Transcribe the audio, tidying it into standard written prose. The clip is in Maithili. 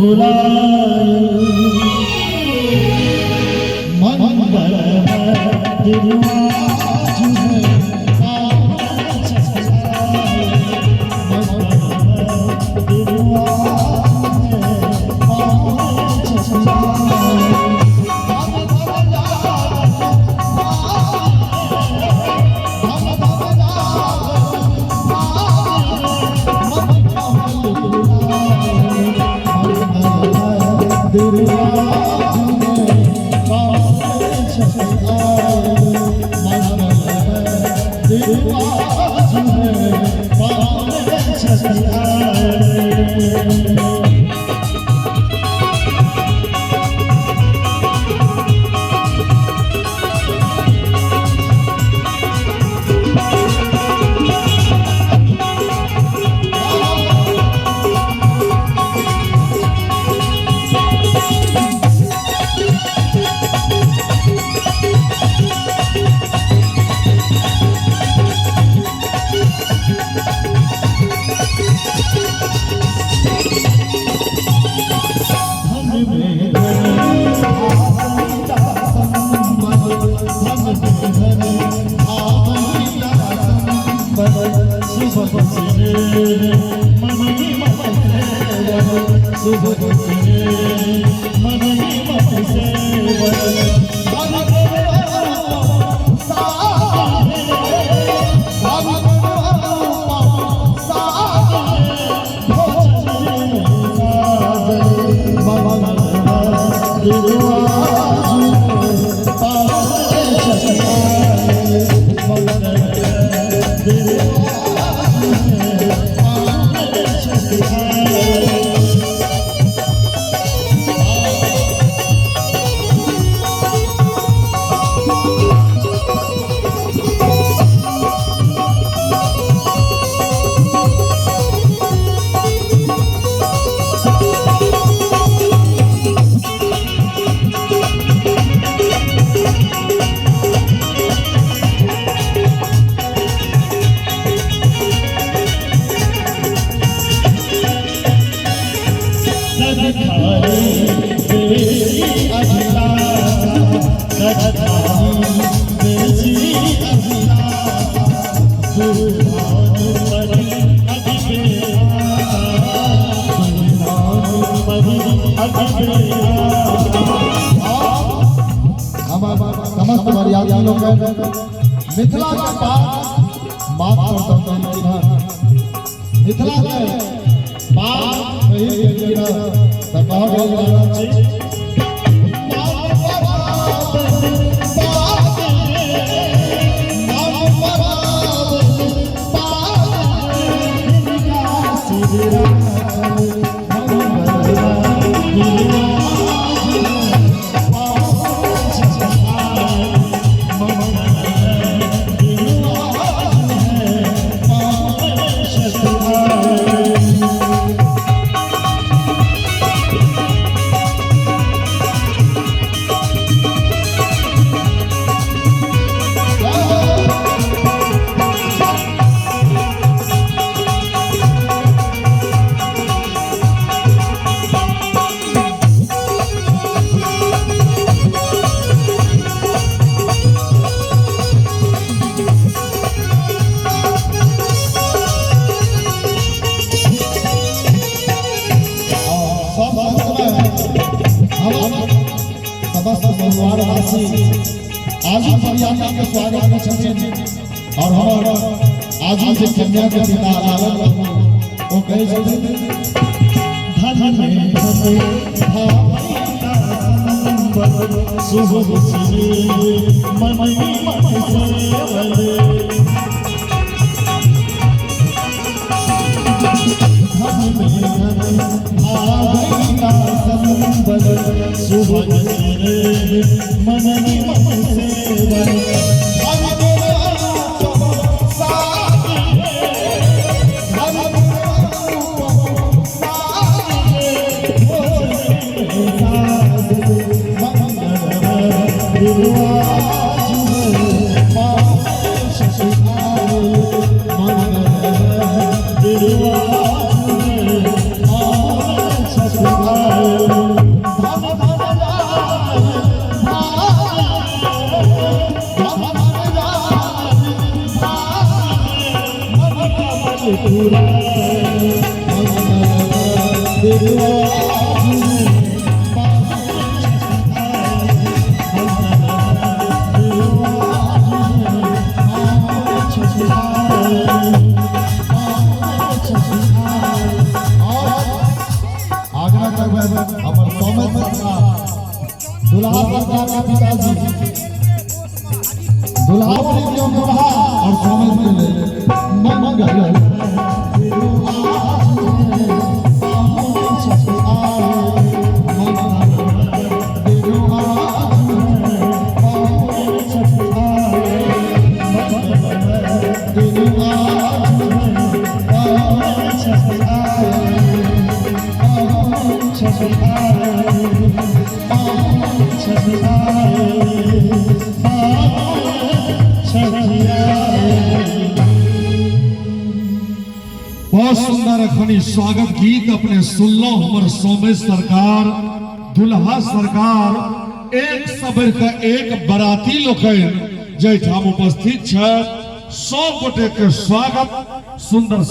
फुलायल। मंगल समस्त बरियाती लोग मिथिला के पात मात पर मिथिला के पात कही गेल त कह गेल अछि। समस्त परिवारवासी आजू बरियाती के स्वागत में छथिन और हमर आजू जे कन्या के पिता लालन बाबू ओ कहै छथिन धन में शुभ मन मन सेवल शुभ मन मन सेवल। आगरा करबै हमर सौम्य सरकार, दुल्हा सरकार के पिताजी, दुल्हा प्रीतियम दुल्हा और सौम्य के लेल मंगल। बहुत सुंदर अखनी स्वागत गीत अपने सुनलो। हमर सोमेश सरकार, दुल्हा सरकार, एक सबर के एक बराती लोकनि जाहिठाम उपस्थित छथि, सब गोटे के स्वागत सुंदर।